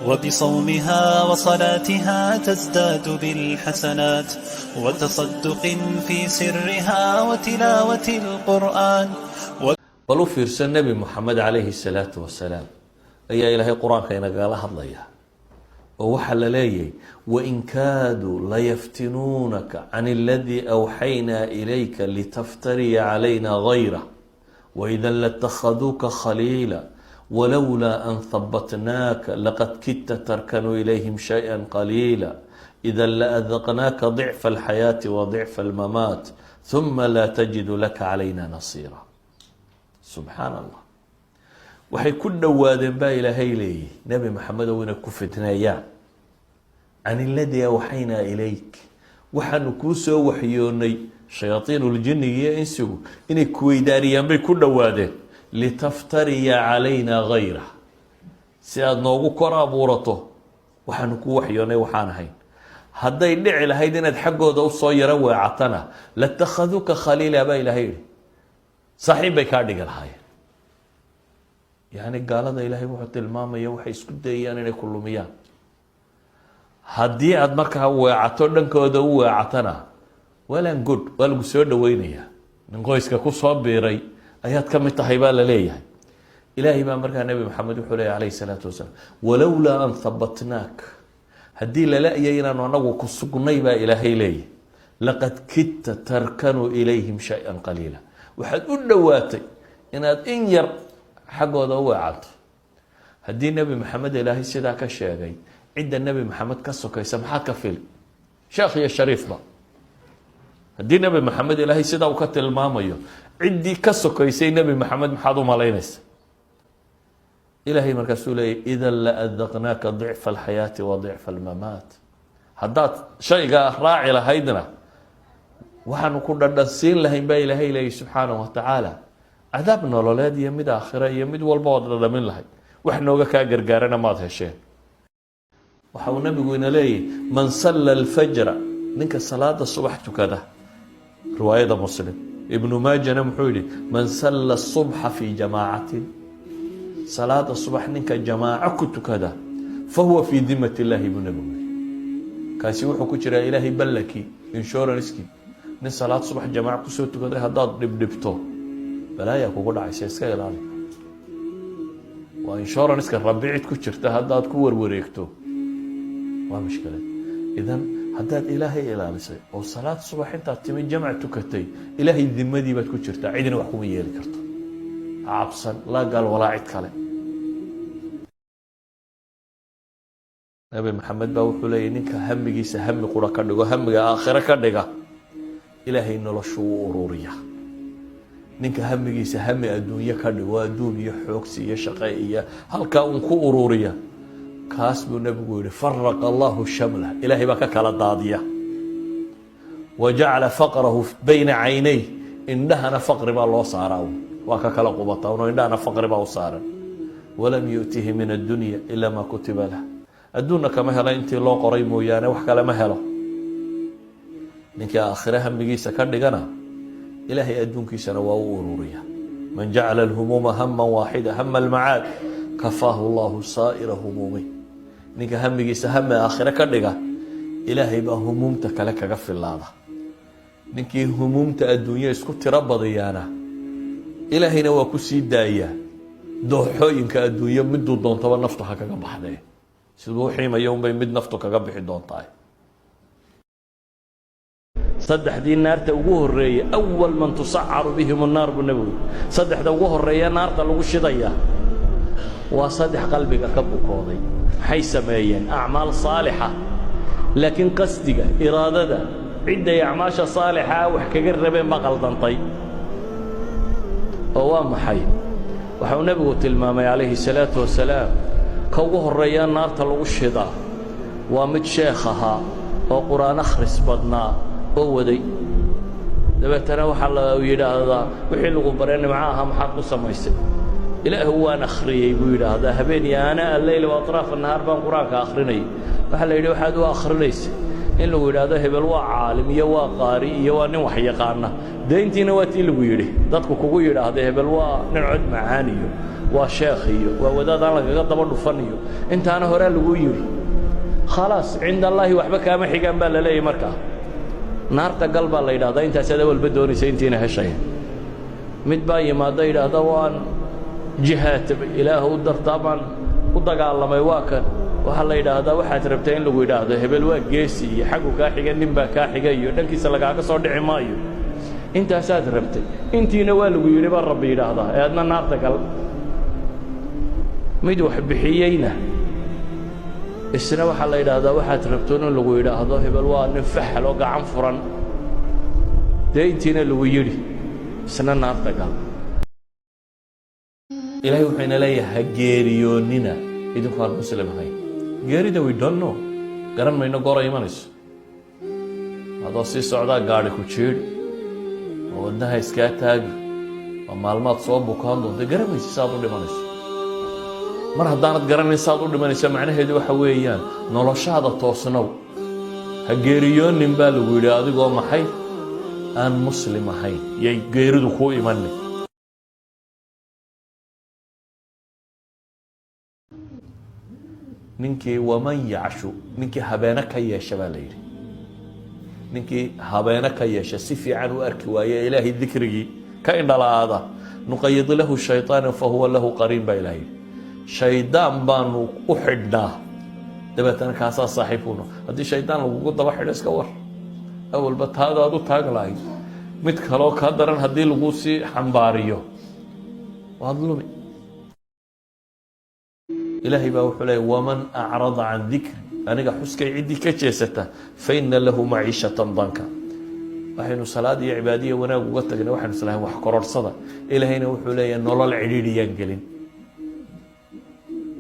وبصومها وصلاتها تزداد بالحسنات، وتصدق في سرها وتلاوة القرآن. Bal u fiirsan, Nebi Moxamed calayhi salaatu wasalaam ayaa Ilaahay Qur-aanka inagala hadlaya oo waxaa la leeyahay: "وإن كادوا ليفتنونك عن الذي أوحينا إليك لتفتري علينا غيره وإذا لاتخذوك خليلا ولولا أن ثبتناك لقد كدت تركن إليهم شيئا قليلا إذا لأذقناك ضعف الحياة وضعف الممات ثم لا تجد لك علينا نصيرا." Subxaan Allah, waxay ku dhowaadeen baa Ilaahay leeyahy Nebi Maxamedow inay ku fitneeyaan عن الذي أوحينا إليك, waxaanu kuu soo waxyoonay. Shayaaiin ljinniga iyo insigu inay kuweydaariyaan bay ku dhowaadeen. لتفتري علينا غيره, si aada noogu kor abuurato waxaanu kuu waxyoonay waxaan ahayn. Hadday dhici lahayd inaad xaggooda usoo yaro weecatana, لاتخذوك خليلا baa Ilaahay yihi, saaxiib bay kaa dhigi lahaayeen. Yani gaalada Ilaahay wuxuu tilmaamaya waxay isku dayayaan inay ku lumiyaan. Haddii aada markaa weecato, dhankooda u weecatana, well and good, waa lagu soo dhaweynayaa, nin qoyska kusoo biiray ayaad ka mid tahay baa la leeyahay. Ilaahay baa markaa Nebi Maxamed wuxuu leeyahy calayhi salaatu wasalaam: "ولولا أن ثبتناك", haddii lala-yay inaanu anagu ku sugnay baa Ilaahay leeyahy, "لقد كدت تركن إليهم شيئا قليلا", waxaad u dhowaatay inaad in yar xaggooda u weecanto. Haddii Nebi Maxamed Ilaahay sidaa ka sheegay, cidda Nebi Maxamed ka sokaysa maxaad ka fili, sheekh iyo shariifba? Haddii Nebi Maxamed Ilaahay sidaa uu ka tilmaamayo, ciddii ka sokaysay Nebi Maxamed maxaad u malaynaysa? Ilaahay markaasuu leeyay: "إذا لأذقناك ضعف الحياة وضعف الممات." Haddaad shaygaa raaci lahaydna, waxaanu ku dhadhansiin lahayn baa Ilaahay leeyay subxaanahu watacaala cadaab nololeed iyo mid aakhira iyo mid walba ood dhadhamin lahayd, wax nooga kaa gargaarana maad hesheen. Waxa uu nabigu ina leeyahy: "من صلى الفجر", ninka salaada subax tukada. Riwaayada Muslim, Ibnu Maajana muxuu yihi: "من صلى الصبح في جماعة", salaada subax ninka jamaaco ku tukada, "فهو في ذمة الله" buu nabigu yihi. Kaasi wuxuu ku jiraa Ilaahay ballankii, insurancekii. Nin salaad subax jamaaco kusoo tukaday haddaad dhibdhibto, balaayaa kugu dhacaysa, iska ilaali. Waa insuranceka Rabbi cid ku jirta haddaad ku warwareegto, waa mushkilad. Idan haddaad Ilaahay ilaalisay oo salaad subax intaad timi jamc tukatay, Ilaahay dimadii baad ku jirtaa, cidina wax kuma yeeli karto. Ha cabsan, laa gaal walaa cid kale. Nabi Maxamed baa wuxuu leeyay: ninka hamigiisa hami qura ka dhigo, hamiga aakhiro ka dhiga, Ilaahay noloshu u ururiya. Ninka hamigiisa hami adduunye ka dhigo, adduun iyo xoogsi iyo shaqe iyo halkaa uun ku ururiya, kaas buu nebigu yihi: "فرق الله شمله", Ilaahay baa ka kala daadiya. "وجعل فقره بين عينيه", indhahana faqri baa loo saaraa, waa ka kala qubataa uno, indhahana faqri baa u saaran. "ولم يؤته من الدنيا إلا ما كتب له", adduunna kama helo intii loo qoray mooyaane, wax kale ma helo. Ninkii aakhire hamigiisa ka dhigana, Ilaahay adduunkiisana waa u ururiya. "من جعل الهموم هما واحدا هم المعاد كفاه الله سائر همومه." Ninka hamigiisa hami aakhire ka dhiga, Ilaahay baa humuumta kale kaga filaada. Ninkii humuumta adduunya isku tiro badiyaana, Ilaahayna waa ku sii daayaa dooxooyinka adduunyo, miduu doontaba naftu ha kaga baxdee. Siduu u xiimayo unbay mid naftu kaga bixi doontaa. Saddexdii naarta ugu horreeyey, "أول من تسعر بهم النار" buu nebigu, saddexda ugu horreeya naarta lagu shidaya waa saddex qalbiga ka bukooday. Maxay sameeyeen? Acmaal saalixa, laakiin qasdiga, iraadada, cidday acmaasha saalixaa wax kaga rabeen ma qaldantay. Oo waa maxay? Waxa uu nebigu tilmaamay calayhi salaatu wasalaam, ka ugu horreeya naarta lagu shidaa waa mid sheekh ahaa oo Qur'aan akhris badnaa oo waday. Dabeetana waxaa la yidhaahdaa: "Wixii lagu baree nimco ahaa maxaad ku samaysay?" "Ilaahu waan akhriyey," buu yidhaahdaa, "habeen iyo آناء الليل وأطراف النهار baan Qur-aanka akhrinayay." Waxaa la yidhi: "Waxaad u akhrinaysay in lagu yidhaahdo hebel waa caalim iyo waa qaari iyo waa nin wax yaqaana." Deyntiina waa tii lagu yidhi, dadku kugu yidhaahda hebel waa nin cod macaan iyo Waa sheekh iyo waa wadaad aan lagaga daba dhufan iyo intaana horaa lagu yidhi. Khalaas, cinda Allaahi waxba kaama xigaan baa la leeyahy. Markaa naarta gal baa la yidhahdaa. Intaasaad awalba doonaysa, intiina heshay. Mid baa yimaada, yidhaahda: "Waan jihaadtabay, Ilaah u dartaa baan u dagaalamay." Waa kan waxaa la yidhaahdaa, waxaad rabtaa in lagu yidhaahdo hebel waa geesi iyo xaggu kaa xiga, nin baa kaa xiga iyo dhankiisa lagaaga soo dhici maayo. Intaasaad rabtay, intiina waa lagu yidhi baa Rabbi yidhaahdaa, ee adna naarta gal. Mid wax bixiyeyna isna waxaa la yidhaahdaa, waxaad rabtoon in lagu yidhaahdo hebel waa nin faxal oo gacan furan. Dee intiina lagu yidhi, isna naarta gal. Ilahay wuxuu ina leeyahay: ha geeriyoonnina idinku aan Muslim ahayn. Geerida we don't know, garan mayno goora imanayso. Adoo sii socdaa gaadhi ku jiidhi oo wadnaha iskaa taagi, oo maalmaad soo bukaan doonta, garan maysa saaad u dhimanayso. Mar haddaanad garanayn saaad u dhimanayso, macnaheedu waxa weeyaan noloshaada toosnow. Ha geeriyoonin baa lagu yidhi adigoo maxay aan Muslim ahayn, yay geeridu kuu imanin. Ninkii waman yacshu, ninkii habeene ka yeesha baa la yidhi, ninkii habeene ka yeesha, si fiican u arki waaye, Ilaahay dikrigii ka indhala'aada, nuqayid lahu shayطaana fahuwa lahu qariin baa Ilaah yidhi. Shaydaan baanu u xidhnaa, dabeetana kaasaa saaxiibkuno. Haddii shaydaan lagugu daba xidho, iska war, awalba taadaad u taag lahayd, mid kaloo kaa daran haddii lagu sii xambaariyo, waad lumi. Ilaahay baa wuxuu leeyay: waman acrada can dikri, aniga xuskay ciddii ka jeesata, fa ina lahu maciishatan danka. Waxaynu salaad iyo cibaadiya wanaag uga tagnay, waxaynu islahayn wax kororhsada. Ilaahayna wuxuu leeyahay: nolol cidhiidhiyaan gelin.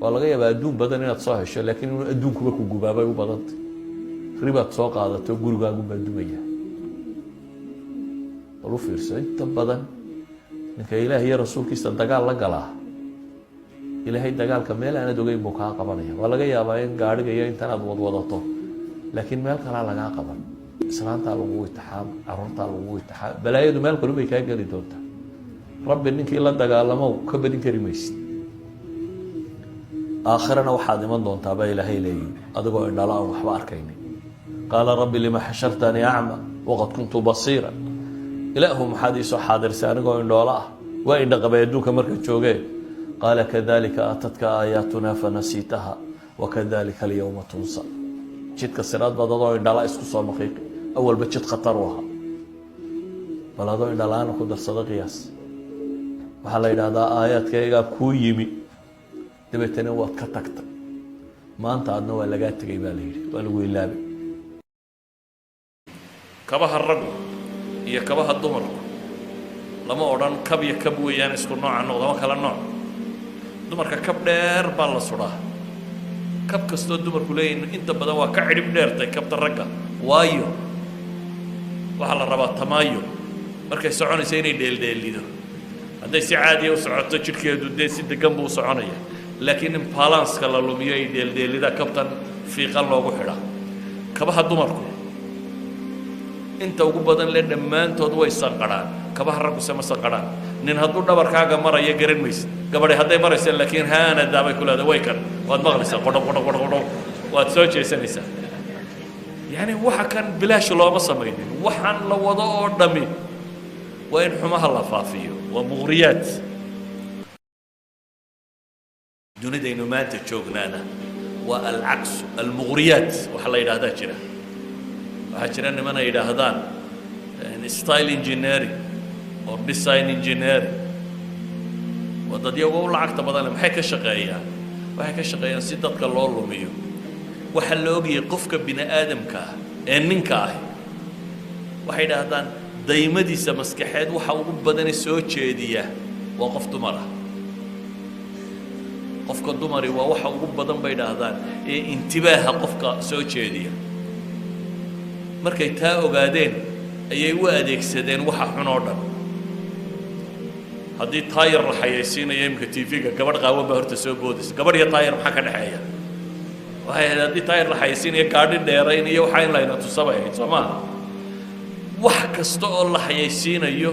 Waa laga yaabaa adduun badan inaad soo hesho, laakiin inuu adduunkuba ku gubaabay u badantay. Ribaad soo qaadato, gurigaagunbaa dumaya. Bal u fiirso, inta badan ninka Ilaah iyo rasuulkiisa dagaal la galaa, Ilaahay dagaalka meel aanad ogeyn buu kaa qabanaya. Waa laga yaabaa in gaadhiga iyo intan aad wadwadato, laakiin meel kalaa lagaa qaban. Islaantaa lagugu itixaam, caruurtaa lagugu itixaam, balaayadu meel kalu bay kaa geli doontaa. Rabbi ninkii la dagaalamow, ka badin kari maysid. Aakhirana waxaad iman doontaa baa Ilaahay leeyihi adigoo indhala aan waxba arkaynin. Qaala rabbi lima xashartanii acma waqad kuntu basiira. Ilaahu, maxaad iisoo xaadirsay anigoo indhoolo ah? Waa indhaqabay adduunka marka joogee. Qaala kadalika aatadka aayaatunaa fanasiitaha wakadalika alyawma tunsa. Jidka siraad baad adoo indhala isku soo maqiiqi. Awalba jid khatar u ahaa, bal adoo indhalaana ku darsado qiyaas. Waxaa la yidhahdaa aayaadkaygaa kuu yimi, dabeetana waad ka tagtay. Maanta adna waa lagaa tegay baa la yidhi, waa lagu ilaabay. Kabaha raggu iyo kabaha dumarku lama odhan kab iyo kab weeyaan, isku nooca noqda, ma kala nooc. Dumarka kab dheer baa la sudhaa. Kab kastoo dumarku leeyihin inta badan waa ka cidhib dheertay kabta ragga, waayo waxaa la rabaa tamaayo markay soconayso inay dheeldheelido. Hadday si caadiya u socoto, jidhkeedu dee si degan buu u soconaya, laakiin in balance-ka la lumiyo ay dheeldheelida kabtan fiiqan loogu xidhaa. Kabaha dumarku inta ugu badan le dhammaantood way sanqadhaan, kabaha ragguse ma sanqadhaan. Nin hadduu dhabarkaaga maraya garan maysid. Gabadhay hadday maraysa laakiin haanadaa bay ku leedahay, way kan waad maqlaysaa, qodho qodho qodho qodho, waad soo jeesanaysaa. Yacni waxa kan bilaash looma samaynin. Waxaan la wado oo dhami waa in xumaha la faafiyo, waa muqriyaat. Dunidaynu maanta joognaana waa alcaksu, almuqriyaat waxa la yidhaahdaa jira. Waxaa jira niman ay yidhaahdaan style engineering or design engineering. Waa dad iyagoo u lacagta badan le. Maxay ka shaqeeyaan? Waxay ka shaqeeyaan si dadka loo lumiyo. Waxaa la ogayay qofka bini aadamka ah ee ninka ahi, waxay idhaahdaan, daymadiisa maskaxeed waxa ugu badane soo jeediya waa qof dumar ah. Qofka dumari waa waxa ugu badan bay idhaahdaan ee intibaaha qofka soo jeediya. Markay taa ogaadeen ayay u adeegsadeen waxa xun oo dhan. Haddii taayar la xayaysiinayo iminka TV-ga, gabadh qaawan baa horta soo boodaysa. Gabadh iyo taayar maxaa ka dhexeeya? Waxay ahayd haddii taayar la xayaysiinayo gaadhi dheerayn iyo waxaa in layna tusabay ahayd, soo maaha? Wax kasta oo la xayaysiinayo,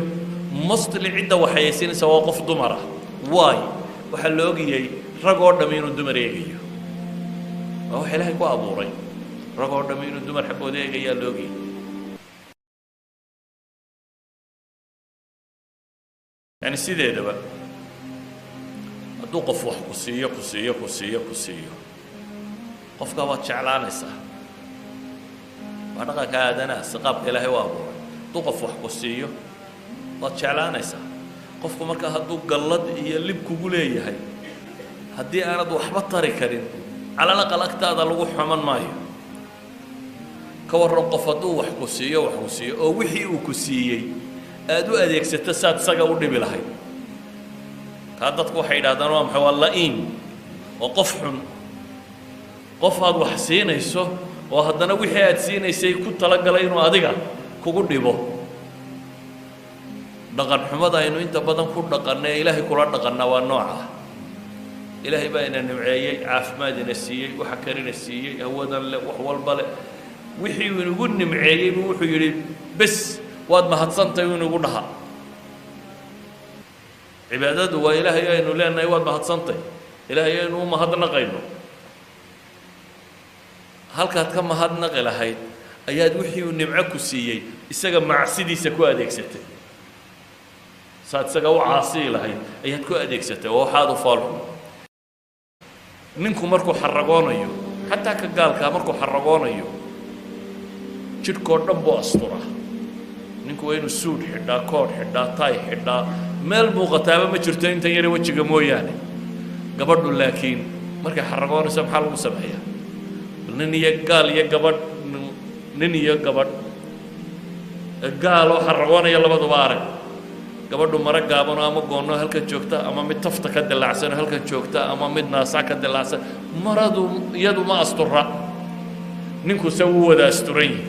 mostly cidda wax xayaysiinaysa waa qof dumar ah. Waay Waxaa la ogiyey rag oo dhami inuu dumar eegayo. Waa wax Ilaahay ku abuuray. Rag oo dhami inuu dumar xaggooda eegayaa la ogiyey. Yani sideedaba hadduu qof wax ku siiyo, ku siiyo, ku siiyo, ku siiyo, qofkaa waad jeclaanaysaa. Waa dhaqanka aadanaha, si qaabka Ilaahay u abuuray. Hadduu qof wax ku siiyo, waad jeclaanaysaa qofku. Markaa hadduu gallad iyo lib kugu leeyahay, haddii aanad waxba tari karin, calal aqal agtaada lagu xuman maayo. Ka warran qof hadduu wax ku siiyo, wax ku siiyo, oo wixii uu ku siiyey aada u adeegsato saad isaga u dhibi lahayd? Kaa dadku waxay yidhahdaan waa maxay? Waa la-iin oo qof xun. Qof aad wax siinayso oo haddana wixii aad siinaysay ku talagalay inuu adiga kugu dhibo. Dhaqan xumada aynu inta badan ku dhaqanna ee Ilaahay kula dhaqanna waa nooca. Ilaahay baa ina nimceeyey, caafimaad ina siiyey, waxa kalina siiyey, hawadan leh, wax walba leh. Wixii uu inagu nimceeyey buu wuxuu yidhi, "Bes, waad mahadsantahay," uu inagu dhaha. Cibaadadu waa Ilaahay aynu leenahay, "Waad mahadsantahy." Ilaahay aynu u mahadnaqayno. Halkaad ka mahadnaqi lahayd ayaad wixii uu nimco ku siiyey isaga macsidiisa ku adeegsatay. Saad isaga u caasiyi lahayd ayaad ku adeegsatay, oo waxaad u foolxun. Ninku markuu xaragoonayo, xataa ka gaalkaa markuu xaragoonayo, jidhkoo dhan buu asturaa. Ninku waa inuu suudh xidhaa, koodh xidhaa, tay xidhaa, meel muuqataaba ma jirto intan yare wejiga mooyaane. Gabadhu laakiin markay xaragoonayso maxaa lagu sameeyaa? Nin iyo gaal iyo gabadh, nin iyo gabadh gaaloo xaragoonaya labaduba arag. Gabadhu maro gaabanoo ama goonno halkan joogta, ama mid tafta ka dilaacsanoo halkan joogta, ama mid naasa ka dilaacsan, maradu iyadu ma astura. Ninkuse wuu wada asturan yihi.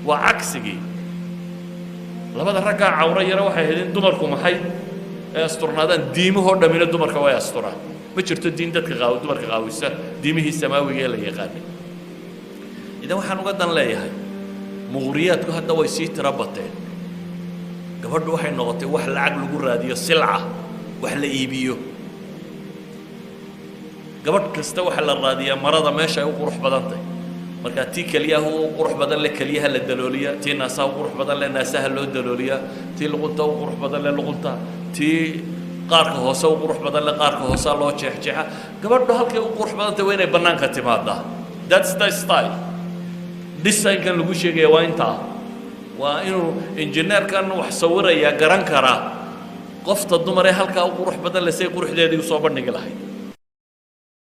Waa cagsigii. Labada raggaa cawro yara waxay ahayd in dumarku maxay ay asturnaadaan. Diimahoo dhammina dumarka way asturaan. Ma jirto diin dadka qaaw dumarka qaawisa, diimihii samaawiga ee la yaqaanay. Idan waxaan uga dan leeyahay, muqriyaadku hadda way sii tiro bateen. Gabadhu waxay noqotay wax lacag lagu raadiyo, silca, wax la iibiyo. Gabadh kasta waxaa la raadiyaa marada meesha ay u qurux badan tahay. Markaa tii keliyaha u qurux badan leh keliyaha la dalooliyaa, tii naasaha u qurux badan leh naasaha loo dalooliyaa, tii luqunta u qurux badan leh luqunta, tii qaarka hoose u qurux badan leh qaarka hoosea loo jeexjeexa. Gabadhu halkay u qurux badan tahay waa inay bannaanka timaadaa. That's the style. Designkan lagu sheegaya waa intaa. Waa inuu injineerkan wax sawirayaa garan karaa qofta dumar ee halkaa u qurux badan leh say quruxdeedii usoo bandhigi lahayd.